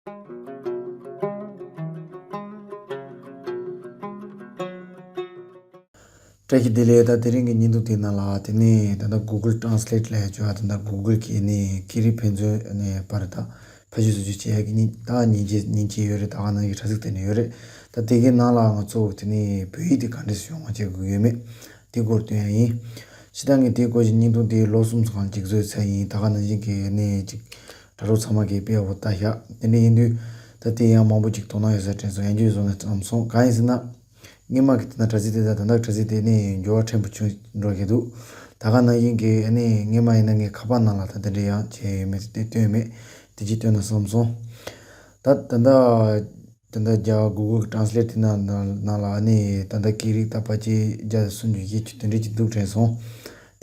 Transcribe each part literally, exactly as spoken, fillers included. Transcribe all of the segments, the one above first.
བཀྲ་ཤིས་བདེ་ལེགས། ད་དེ་རིང་གི་བརྙན་ཐུང་དེའི་ནང་ལ་དེ་ནས་ད་ལྟ་Google Translate ལབ་ཡ་བྱུང་བ། ད་ལྟ་Google གི་ནས་ཀི་རི་ཕན་ཚུན་ནས་བར་ད་ཕ་ཤུ་སུ་ཅུ་བྱེད་ཡ་གི་ནི་ད་མཉེན་ཆས་མཉེན་ཆས་ཡོད་རེད། ད་ག་ནང་གི་དྲ་ཚིགས་དེ་ནས་ཡོད་རེད། ད་དེ་གའི་ནང་ལ་ང་ཚོ་དེ་ནས་བོད་ཡིག་དེ་ག་འདྲས་སེ་ཡོང་བ་བྱེད་དགོས་ཡོད་མེད་དེ་སྐོར་སྟོན་ཡ་ཡིན། སྤྱིར་བཏང་གི་དེའི་སྐོར་གྱི་བརྙན་ཐུང་དེ་ལོ་གསུམ་ཙམ་གང་ཅིག་བཟོས་ཚར་ཡིན། ད་ག་ནང་བཞིན་གི་ནས་ཅིག་དྲ་གྲོགས་ཚང་མ་གིས་དཔེ་ཡག་པོ་ལྟ་ཤག་དེ་འདྲ་ཡིན་དུས་ད་དེ་ཡང་མང་པོ་ཅིག་དོ་སྣང་ཡོད་ས་དྲན་སོང་། ཡང་བསྐྱར་བཟོ་ན་བསམ་སོང་། གང་ཡིན་ཟེར་ན། སྔོན་མ་གི་དེ་ན་དྲ་ཚིགས་དེ་དང་ད་ལྟ་དྲ་ཚིགས་དེ་ནི་འགྱུར་བ་ཕྲན་བུ་བྱུང་འགྲོ་གི་འདུག་ད་ག་ནང་བཞིན་གྱི་ཨ་ནི་སྔོན་མ་ཡིན་ན་ངས་ཁ་པར་ནང་ལ་ད་དེ་འདྲ་ཡང་བྱས་ཡོད་མེད་དེ་སྟོན་མེད། དེ་ཅིག་སྟོན་ན་བསམ་སོང་། ད་ད་ལྟ་ད་ལྟ་རྒྱ་Google Translate དེ་ནང་ནང་ལ་ཨ་ནི་ད་ལྟ་སྐད་རིགས་ད་ཕལ་ཆེར་བརྒྱ་དང་སུམ་ཅུ་བཞི་བཅུ་དེ་འདྲ་ཅིག་འདུག་དྲན་སོང་།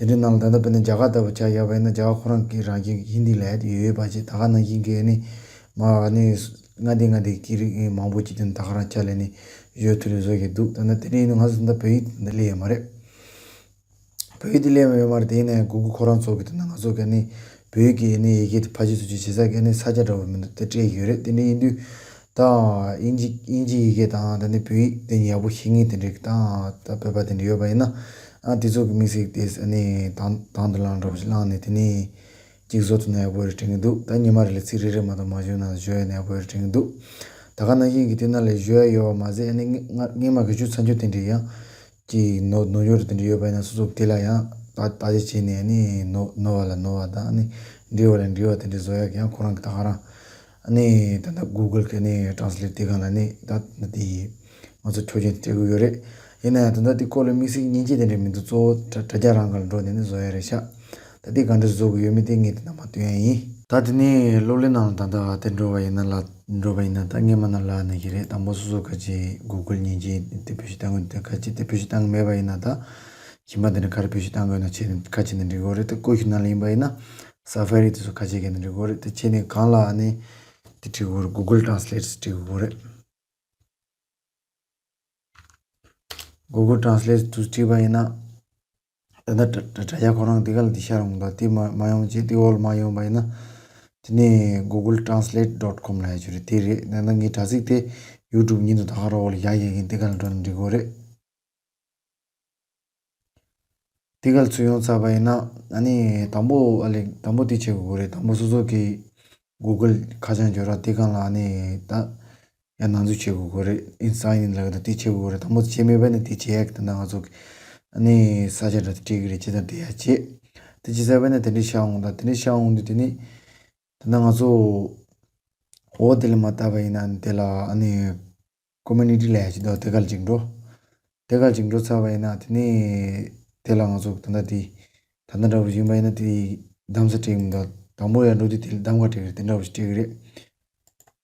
དེ་འདྲའི་ནང་ལ་ད་ལྟ་དཔེར་ན་རྒྱ་གར་ལྟ་བུ་ཆ་བཞག་པ་ཡིན་ན་རྒྱ་གར་ཁོ་རང་གི་རང་བཞིན་གྱི་ཧིན་དི་ལབ་ཡ་དེ་ཡོད་པ་ཅིག་ད་ག་ནང་བཞིན་གྱི་ཨ་ནི་མ་ཨ་ནི། མངའ་སྡེ་མངའ་སྡེའི་སྐད་རིགས་མང་པོ་ཅིག་དེ་ད་ག་རང་ཆ་ལས་ནས་བཟོ་ཐུབ་རེ་བཟོ་གི་འདུག་ད་ནི་དེ་འདྲ་ཡིན་ན་ང་ཚོ་ད་བོད་ཡིག་འདི་སླེབས་ཡོད་མ་རེད། བོད་ཡིག་འདི་སླེབས་ཡོད་མ་རེད། དེ་ཡིན་ནའི་Google་ཁོ་རང་ཚོ་གི་དེ་ན་ང་ཚོ་གི་ནི་བོད་ཡིག་གི་ནི་ཡི་གེ་དེ་ཕལ་ཆེར་ཚོ་ཅིག་བྱེད་ས་གི་ནི་ས་ཆ་འདྲ་བོ་མི་འདུག་དེ་སྤྲད་ཡོད་རེད། དེ་འདྲ་ཡིན་དུས་ད་དབྱིན་ཇི་དབྱིན་ཇི་ཡི་གེ་དང་ད་ནི་བོད་ཡིག་དེ་ཡག་པོ་ཤེས་མཁན་དེ་འདྲ་གི་ད་ད་བོད་པ་དེ་འདྲ་ཡོད་པ་ཡིན་ན་ཨ་དེ་ཚོ་གི་དམིགས་བསལ་དེ་ནི་དང་དང་དུ་བླངས་འདྲ་བོ་ཞིག་བླངས་ནས་དེ་ནི། ཅིག་བཟོ་ཐུབ་ན་ཡག་པོ་རེད་དྲན་གྱི་འདུག་ད་ཉི་མ་རེ་ལ་ཚིག་རེ་རེ་མ་གཏོགས་མ་བཟོས་ན་བཟོ་ཡ་ན་ཡག་པོ་རེད་དྲན་གྱི་འདུག་ད་ག་ནང་བཞིན་གྱི་དེ་ནང་ལ་བཟོ་ཡ་ཡོད་པ་མ་ཟད་ཨ་ནི་སྔ་སྔ་སྔོན་མ་གི་ཆུ་ཚ་ཆུ་དེ་འདྲ་ཡང་ཅིག་ནོར་ནོར་འཆུག་རེ་དེ་འདྲ་ཡོད་པ་ཡིན་ན་སོ་སོ་དེ་ལ་ཡང་ད་ལྟ་ཅིག་བྱས་ནས་ཨ་ནི་ནོར་ནོར་བ་ལ་ནོར་བ་དང་ཨ་ནི་འགྲིག་པ་ལ་འགྲིག་པ་དེ་འདྲ་བཟོ་ཡ་གི་ཡང་ཁོ་རང་གི་ད་ག་རང་ཨ་ནི་ད་ལྟ་Google་གི་ཨ་ནི་Translate་དེ་སྒང་ལ་ནི་ད་ད་དེ་ང་ཚོ་ཆོག་མཆན་སྤྲད་དགོས་ཡོད་རེད། ཡིན་ན་ཡང་ད་ལྟ་དེ་སྐོར་ལ་དམིགས་བསལ་མཉེན་ཆས་དེ་འདྲ་མི་འདུག་གཙོ་བོ་དྲ་དྲ་རྒྱ་རང་ག་ལ་འགྲོ་ནས་ནི་བཟོ་ཡ་རེད་ཤག་ད་དེ་ག་འདྲ་བཟོ་དགོས་ཡོད་མེད་དེ་ངས་དེ་ནང་མ་སྟོན་ཡ་ཡིན། ད་དེ་ནས་གློག་ཀླད་ནང་ལ་ད་ལྟ་དེ་འགྲོ་བ་ཡིན་ན་ལ་འགྲོ་བ་ཡིན་ན་ད་སྔོན་མ་ནང་ལ་ནི་གི་རེད། དང་པོ་སོ་སོ་ཁ་ཆེ་Google་མཉེན་ཆས་དེ་བེད་སྤྱོད་བཏང་དགོས་ནི་དེ་ཁ་ཆེ་དེ་བེད་སྤྱོད་བཏང་གི་མེད་པ་ཡིན་ན་ད་གཞན་པ་དེ་འདྲ་ག་རེ་བེད་སྤྱོད་བཏང་དགོས་ན་ཆེ་ཁ་ཆེ་ནི་འགྲིག་གི་རེད། ད་ཀོ་ཤུ་ནང་ལ་ཡིན་པ་ཡིན་ན་Safari་དེ་ཚོ་ཁ་ཆེ་གི་ནི་འགྲིག་གི་རེད། དེ་ཆེ་ནི་གང་ལ་ནི་དེ་འགྲིག་གི་རེད། Google Translate་འགྲིག་གི་རེད། Google Translate་དུ་བྲིས་པ་ཡིན་ན། ད་ལྟ་དྲ་དྲ་དྲ་རྒྱ་ཁོ་རང་དེ་ག་ལ་དེ་ཤར་འོང་ད་དེ་མ་མ་ཡོང་བྱས་དེ་འོག་ལ་མ་ཡོང་པ་ཡིན་ན། དེ་ནས་Google Translate dot com་ལ་ཡ་ཅིག་རེད་དེ་རེད། ད་ལྟ་ངའི་དྲ་ཚིགས་དེ་YouTube་མཉེན་དུ་ད་ག་རང་འོག་ལ་ཡ་ཡ་ཡིན་དེ་ག་ལ་འགྲོ་ན་འགྲིག་གི་རེད། དེ་ག་ལ་ཚུར་ཡོང་ཚར་བ་ཡིན་ན་ཨ་ནི་དང་པོ་ཨ་ལེ་དང་པོ་དེ་བྱེད་དགོས་ཀྱི་རེད། དང་པོ་སོ་སོ་གི་Google་ཁ་བྱང་འབྱོར་ར་དེ་སྒང་ལ་ཨ་ནི་ད་ཡང་ནང་འཛུལ་བྱེད་དགོས་ཀྱི་རེད། ཨིན་སའིན་ཨིན་ལབ་ཀྱི་འདུག་དེ་བྱེད་དགོས་ཀྱི་རེད། དང་པོ་བྱས་མེད་པ་ནི་དེ་བྱེད་ཡག་གི་ད་ལྟ་ང་ཚོ་གི་ཨ་ནི་ས་ཆ་འདྲ་དེ་སྤྲད་ཀྱི་རེད། བྱས་ཙང་དེ་ཡག་བྱེད། དེ་བྱས་ཚར་བ་ནི་དེ་འདྲའི་ཤར་འོང་ད་དེ་འདྲའི་ཤར་འོང་དུས་དེ་ནི་ད་ལྟ་ང་ཚོ་འོ་དེ་ལ་མ་བལྟས་པ་ཡིན་ན་དེ་ལ་ཨ་ནི། Community་ལབ་ཡ་ཅིག་འདུག་དེ་ག་ལ་ཅིག་འགྲོ། དེ་ག་ལ་ཅིག་འགྲོ་ཚར་བ་ཡིན་ན་དེ་ནས་དེ་ལ་ང་ཚོ་ད་ལྟ་དེ་ད་ལྟ་འདྲ་བོ་ཞིག་ཡིན་པ་ཡིན་ན་དེ་གདམ་ས་སྤྲད་ཀྱི་མི་འདུག་དང་པོ་ཡར་འགྲོ་དུས་དེ་ལ་གདམ་ག་སྤྲད་ཀྱི་རེད། དེ་འདྲ་བོ་ཞིག་སྤྲད་ཀྱི་རེད།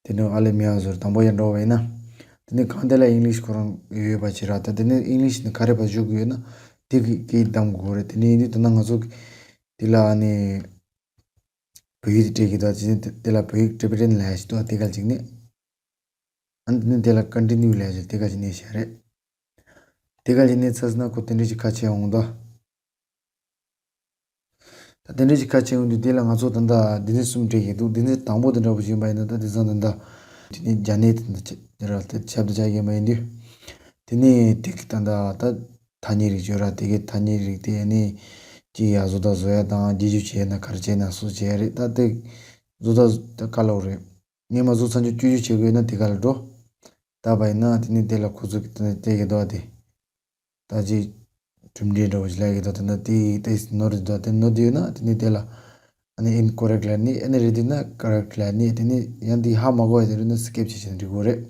དེ་འདྲ་ཨ་ལེ་མི་ཡ་ཟོར་དང་པོ་ཡར་འགྲོ་བ་ཡིན་ན། དེ་ནས་གང་དེ་ལ་ཨིང་ལིཤ་ཁོ་རང་ཡོད་པ་ཞིག་ར། ད་དེ་ནས་ཨིང་ལིཤ་ནི་ག་རེ་བ་བཞུགས་ཀྱི་ཡོད་ན་དེ་གི་གི་གདམ་དགོས་རེད། དེ་ནས་ཡིན་དུས་ད་ལྟ་ང་ཚོ་དེ་ལ་ཨ་ནི་བོད་ཡིག་དེ་སྤྲད་ཀྱི་འདུག་དེ་ནས་དེ་ལ་བོད་ཡིག་ཊི་བེ་ཊན་ལབ་ཡ་ཞིག་འདུག་དེ་ག་ལ་ཅིག་ནས། ཨ་ནི་དེ་ནས་དེ་ལ་ཀོན་ཊི་ནིའུ་ལབ་ཡ་ཞིག་དེ་ག་ཅིག་ནས་བྱས་རེད། དེ་ག་ཅིག་ནས་ཚར་སོང་ན་ཁོ་དེ་འདྲ་ཞིག་ཁ་ཕྱེ་འོང་ད། ད་དེ་འདྲ་ཞིག་ཁ་ཕྱེ་འོང་དུས་དེ་ལ་ང་ཚོ་ད་ལྟ་སྡེ་ཚན་གསུམ་སྤྲད་ཀྱི་འདུག་སྡེ་ཚན་དང་པོ་དེ་འདྲ་པོ་ཞིག་ཡིན་པ་ཡིན་ན་ད་དེང་སང་ད་ལྟ་དེ་ནས་རྒྱ་ནད་དེ་འདྲ་ཆ་དེ་ར་དེ་ཁྱབ་གདལ་ཆགས་ཀྱི་ཡིན་པ་ཡིན་དུས། དེ་ནས་དེ་གི་ད་ལྟ་ད་ཐ་སྙད་རིགས་བརྗོད་ར་དེ་གི་ཐ་སྙད་རིགས་དེ་ནས་ཅིག་ཡ་བཟོ་ལྟ་བཟོ་ཡ་དང་རྒྱས་བསྡུས་བྱས་ན་ག་རེ་བྱས་ན་སུ་བྱས་རེད། ད་དེ་བཟོ་ལྟ་ད་དཀའ་ལས་རེད། སྔོན་མ་བཟོ་ཚར་རྒྱུ་བཅོས་བསྒྱུར་བྱེད་དགོས་ན་དེ་ག་ལ་འགྲོ། ད་བ་ཡིན་ན་དེ་ནས་དེ་ལ་ཁོ་ཚོ་གི་དེ་ནས་དེ་གི་འདུག་དེ། ད་ཅི། གྲུབ་འབྲས་འདྲ་བོ་ཞིག་ལབ་ཀྱི་འདུག་དེ་འདྲ་དེ་དེ་ནོར་འདུག་དེ་ནོར་འདུག་ཡོད་ན་དེ་ནས་དེ་ལ། ཨ་ནི་ཨིན་ཀོ་རེག་ལབ་ནི་ཨ་ནི་རེད་འདུག་ན་ཀོ་རེག་ལབ་ནི་དེ་ནས་ཡང་དེ་ཧ་མ་གོ་བ་དེ་རེད་ན་སི་ཀིབ་བྱེད་བྱེད་འགྲིག་གི་རེད།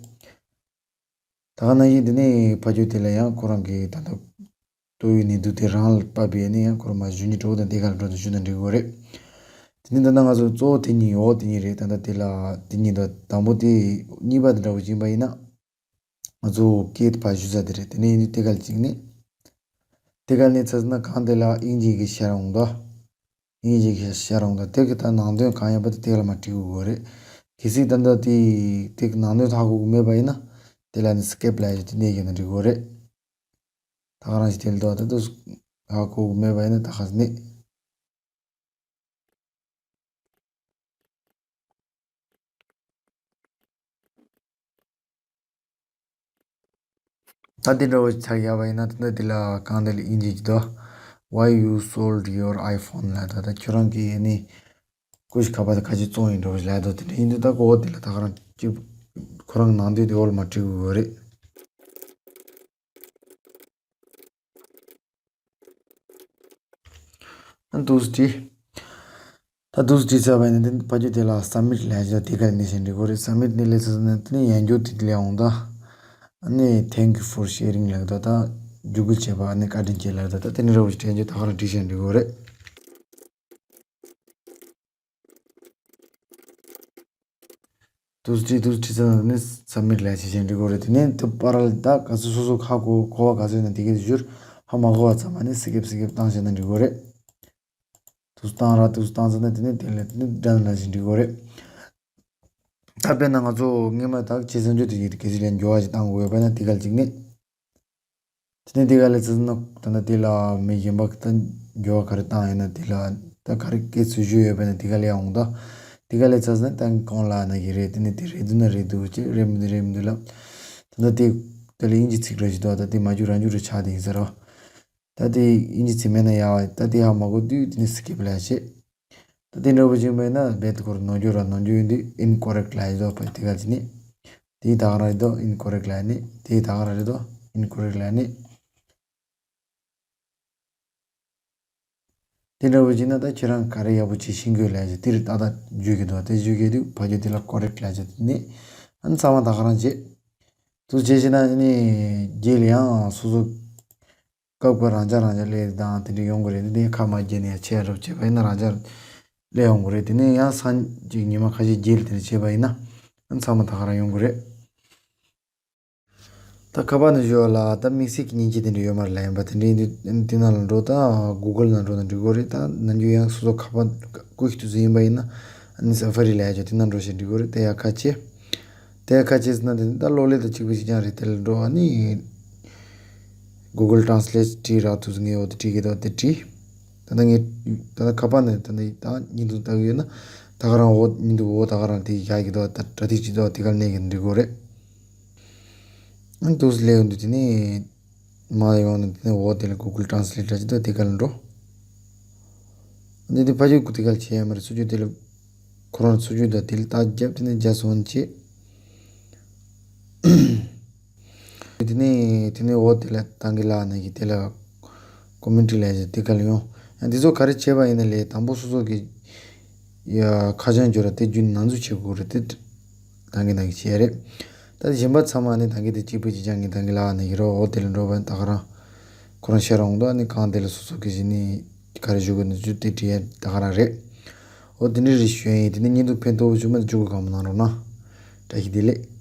ད་ག་ནང་བཞིན་དེ་ནས་ཕ་ཇོ་དེ་ལ་ཡང་ཁོ་རང་གི་ད་ལྟ། ཏོག་དབྱིབས་ནད་དུག་དེ་རང་ལ་པ་བས་ནས་ཡང་ཁོ་རང་མ་ཞུ་ནི་གྲོགས་དང་དེ་ག་ལ་འགྲོ་དང་ཞུ་ན་འགྲིག་གི་རེད། དེ་ནས་ད་ལྟ་ང་ཚོ་གཙོ་བོ་དེ་གཉིས་འོ་དེ་གཉིས་རེད། ད་ལྟ་དེ་ལ་དེ་གཉིས་ད་དང་པོ་དེ་གཉིས་པ་དེ་འདྲ་བོ་ཡིན་པ་ཡིན་ན། ང་ཚོ་སྐད་ཕར་ཞུ་ས་དེ་རེད། དེ་ནས་ཡིན་དུས་དེ་ག་ལ་གཅིག་ནས། དེ་ག་ནས་ཚར་སོང་ན་གང་དེ་ལ་དབྱིན་ཇི་གི་ཤར་འོང་དོ། དབྱིན་ཇི་གི་ཤར་འོང་དོ། དེ་གི་ད་ནང་དོན་གང་ཡིན་པ་དེ་དེ་ག་ལ་མ་འགྲིག་གི་རེད། གལ་སྲིད་ད་ལྟ་དེ་དེ་གི་ནང་དོན་ཧ་གོ་གི་མེད་པ་ཡིན་ན། དེ་ལ་ནི་སི་ཀིབ་ལབ་ཡ་དེ་གནས་ཀྱི་ན་འགྲིག་གི་རེད། ད་ག་རང་ཞིག་དེ་ལ་དོ་ད་དུ་ཧ་གོ་གི་མེད་པ་ཡིན་ན་ད་ག་ནས། ད་དེ་འདྲ་བོ་ཆགས་ཡག་པ་ཡིན་ན། ད་ལྟ་དེ་ལ་གང་དེ་ལ་དབྱིན་ཇི་གྱི་དོ། Why you sold your iPhone ལབ་དོ། ད་ཁྱོད་རང་གིས་ནི་ཀུ་ཤུ་ཁ་པར་དེ་ག་ཅིག་བཙོང་ཡིན་འགྲོ་ལབ་དོ། དེ་འདྲ་ཡིན་དུས་ད་གོ་བ་དེ་ལ་ད་ག་རང་ཅིག་ཁོ་རང་ནང་དོན་དེ་འོག་ལ་མར་བྲིས་དགོས་རེད། ཨ་འདུག་སེ་བྲིས། ད་འདུག་སེ་བྲིས་ཚར་བ་ཡིན་ན་དེ་ཕ་གི་དེ་ལ་Submit ལབ་ཡག་དེ་ག་ལ་ནི་བྱས་འགྲིག་གི་རེད། Submit ནི་སླེབས་ཚར་ན་དེ་ནི་ཡང་བསྐྱར་དེ་དེ་ལ་ཡོང་ད། ཨ་ནི་Thank you for sharing ལབ་ད། ད་བརྒྱུད་སྐུལ་བྱས་པ་ཨ་ནི་བཀའ་དྲིན་ཆེ་ལབ་ད། ད་དེ་ནི་ར་བོ་ཞིག་དྲན་རྒྱུ་ད་ག་རང་བྲིས་བྱས་འགྲིག་གི་རེད། འདུག་སེ་བྲིས། འདུག་སེ་བྲིས་ཚར་ན་ནི་Submit ལབ་ཡག་བྱས་བྱས་འགྲིག་གི་རེད། དེ་ནས་དེ་པར་ལ་ད་ག་ཚོད་སོ་སོ་ཧ་གོ་གོ་བ་ག་ཚོད་ཡོད་ན་དེ་གའི་བཞུར། ཧ་མ་གོ་བ་ཚང་མ་ནི་Skip Skip བཏང་བྱས་ན་འགྲིག་གི་རེད། འདུག་སེ་བཏང་ར། འདུག་སེ་བཏང་ཚར་ན་དེ་ནས་དེ་ལ་དེ་ནས་Done ལབ་བྱས་འགྲིག་གི་རེད། ད་དཔེར་ན་ང་ཚོ་སྔོན་མ་ད་ཆེད་གསང་སྤྱོད་དེ་གལ་སྲིད་ལ་འགྱུར་བ་ཞིག་བཏང་དགོས་ཡོད་པ་ན་དེ་ག་ལ་གཅིག་ནི། དེ་ནས་དེ་ག་ལ་ཚར་ན་ད་ལྟ་དེ་ལ་མི་གཞན་པ་ད་འགྱུར་བ་ག་རེ་བཏང་ཡོད་ན་དེ་ལ་ད་ག་རེ་སྐད་ཚུར་ཞུས་ཡོད་པ་ན་དེ་ག་ལ་ཡང་འོང་ད། དེ་ག་ལ་ཚར་ན་ད་གང་ལ་ན་གི་རེད། དེ་ནས་དེ་རེད་འདུག་ན་རེད་འདུག་ཅེས་རེད་མི་འདུག་རེད་མི་འདུག་ལབ། ད་ལྟ་དེ་དེ་ལ་དབྱིན་ཇི་ཚིག་ར་ཞིག་འདུག་ད་དེ་མ་འཇུག་རང་འཇུག་ར་ཆགས་དེ་ཡིན་ས་ར། ད་དེ་དབྱིན་ཇི་ཚིག་མེད་ན་ཡག་པ། ད་དེ་ཧ་མ་གོ་དུས་དེ་ནས་Skip ལབ་བྱས། ད་དེ་འདྲ་བོ་ཅིག་མེད་ན་རྦད་དེ་ཁོ་རང་ནོར་འགྱོ་ར། ནོར་འགྱོ་ཡོང་དུས་Incorrect ལབ་ཡོད་དོ། དེ་ག་ཅིག་ནི། དེ་ད་ག་རང་རེད་དོ། Incorrect ལབ་ནི་དེ་ད་ག་རང་རེད་དོ། Incorrect ལབ་ནི། དེ་འདྲ་བོ་ཅིག་ན་ད་ཁྱེད་རང་ག་རེ་ཡག་པོ་ཅིག་ཤེས་དགོས་ལབ་ཅིག་དེ་རེད། ད་ད་བརྗོད་ཀྱི་འདུག་དེ་བརྗོད་ཀྱི་དུས་ཕ་གི་དེ་ལ་Correct ལབ་ཅིག་ནི། ཨ་ནི་ཚང་མ་ད་ག་རང་བྱེད། དུ་བྱེད་ཤེས་ན་ནི་རྗེས་ལ་ཡང་སོ་སོ་སྐབས་ཀ་རང་འཇགས་རང་འཇགས་སླེབས་དང་དེ་འདྲ་ཡོང་གི་རེད། འདི་ནས་ཁ་མ་བརྒྱབ་ནས་ཆེ་རུ་བྱས་པ་ཡིན་ན་རང་འཇགས་སླེབས་ཡོང་གི་རེད། དེ་ནས་ཡང་སང་ཅིག་ཉི་མ་ཁ་ཤས་རྗེས་ལ་དེ་འདྲ་བྱས་པ་ཡིན་ན་ཚང་མ་ད་ག་རང་ཡོང་གི་རེད། ད་ཁ་པར་ནས་ཞུ་བ་ལ་ད་དམིགས་བསལ་གྱི་མཉེན་ཆས་དེ་འདྲ་ཡོད་མ་རེད་ལབ་ཡིན་པ། དེ་འདྲ་ཡིན་དུས་དེ་ནང་ལ་འགྲོ། ད་Google ནང་འགྲོ་ན་འགྲིག་གི་རེད། ད་ནམ་རྒྱུན་ཡང་སོ་སོ་ཁ་པར་བརྐུས་ཤིག་ཏུ་ཟིན་ཡིན་པ་ཡིན་ན་ཨ་ནི་Safari ལབ་ཡག་ཅིག་དེ་ནང་འགྲོ་ཞིག་འགྲིག་གི་རེད། དེ་ཡང་ཁ་ཕྱེ། དེ་ཁ་ཕྱེ་ཟིན་ན་དེ་ནི་ད་གློག་ཀླད་དང་གཅིག་པ་གཅིག་རྐྱང་རེད། དེ་ལ་འགྲོ། ཨ་ནི་Google Translate བྲིས་རག་ཐུབ་ངས་འོ་དེ་བྲིས་ཀྱི་འདུག་དེ་བྲིས། ད་ལྟ་ངས་ད་ལྟ་ཁ་པར་ནས་ད་ལྟ་ད་བརྙན་ཐུང་ལྟ་གི་ཡོད་ན་ད་ག་རང་འོ་བརྙན་ཐུང་འོ་ད་ག་རང་དེ་བཞག་གི་འདུག་ད་དྲ་ཐིག་ཅིག་འདུག་དེ་ག་ལ་གནོན་གི་འགྲིག་གི་རེད། ཨ་ནི་འདུག་སེ་སླེབས་ཡོང་དུས་དེ་ནས་མར་ཡོང་ནས་དེ་ནས་འོ་དེ་ལ་Google Translate འདྲ་ཅིག་འདུག་དེ་ག་ལ་འགྲོ། འདི་དེ་ཕ་གི་ཀུ་དེ་ག་ལ་བྱེད་ཡ་མ་རེད། སོ་སོ་དེ་ལ་ཁོ་རང་སོ་སོ་དང་དེ་ལ་རྟགས་བརྒྱབ། དེ་ནས་རྒྱ་སོང་བྱེད། དེ་ནས་དེ་ནས་འོ་དེ་ལ་ད་གིན་ལབ་ནང་བཞིན་དེ་ལ་Commentary ལབ་ཡག་དེ་ག་ལ་ཡོང་། ཡང་འདི་ཚོ་ག་རེ་བྱས་པ་ཡིན་ན་ལས་དང་པོ་སོ་སོ་གི་ཡ་ཁ་བྱང་བརྗོད་ར་དེ་བརྒྱུད་ནང་འཛུལ་བྱེད་དགོས་རེད། དེ་ད་གིན་ད་གིན་བྱས་རེད། ད་གཞན་པ་ཚང་མ་ནི་ད་གིན་དེ་གཅིག་པུ་གཅིག་རྐྱང་གིས་ད་གིན་ལབ་ནང་བཞིན་རོ། འོ་དེ་ལ་འགྲོ་བ་ད་ག་རང་ཁོ་རང་ཤེས་ར་འོང་དོ། ཨ་ནི་གང་དེ་ལ་སོ་སོ་གི་གཞི་ནས་ག་རེ་ཞུ་དགོས་ནི་ཚུལ་དེ་བྲིས་ཡ་ད་ག་རང་རེད། འོ་དེ་འདྲ་རེད་ཞུ་ཡ་ཡིན། དེ་ནས་བརྙན་ཐུང་ཕན་ཐོགས་བྱུང་མ་འཇུག་གི་གང་མ་གནང་རོགས་གནང་། བཀྲ་ཤིས་བདེ་ལེགས།